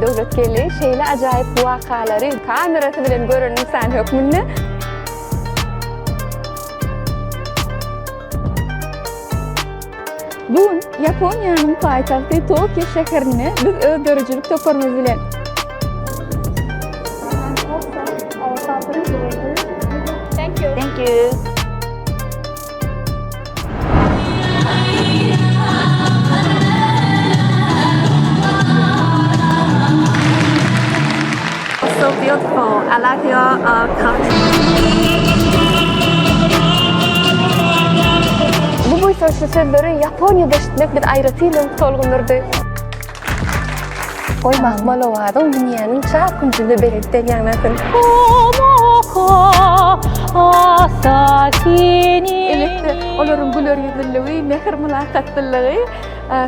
Döwletgeldi şeýle ajaýyp wakalary kamerasy bilen gören ynsan hökmünde Bu gün Ýaponiýanyň paýtagty Tokio şäherinde biz öz döredijilik toparymyz bilen Thank you. Thank you. So beautiful. I like your uh, culture. Bu buýsançly sözleri Ýaponiýada eşitmek bizi aýratynam tolgundyrdy. Goý mahmal owazyň dünýäniň çar künjünde belentden ýaňlansyn. Elbetde, olaryň güler ýüzlüligi, mähir-mylakatlylygy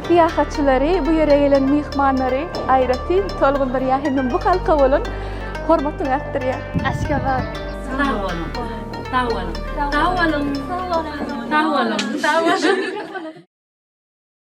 syýahatçylary, bu ýere gelen myhmanlary aýratyn tolgundyrýar hemem bu halka bolan hormatyňy artdyrýar. Aşgabat. Sag boluň. Sag boluň. Sag boluň. Sag boluň. Sag boluň.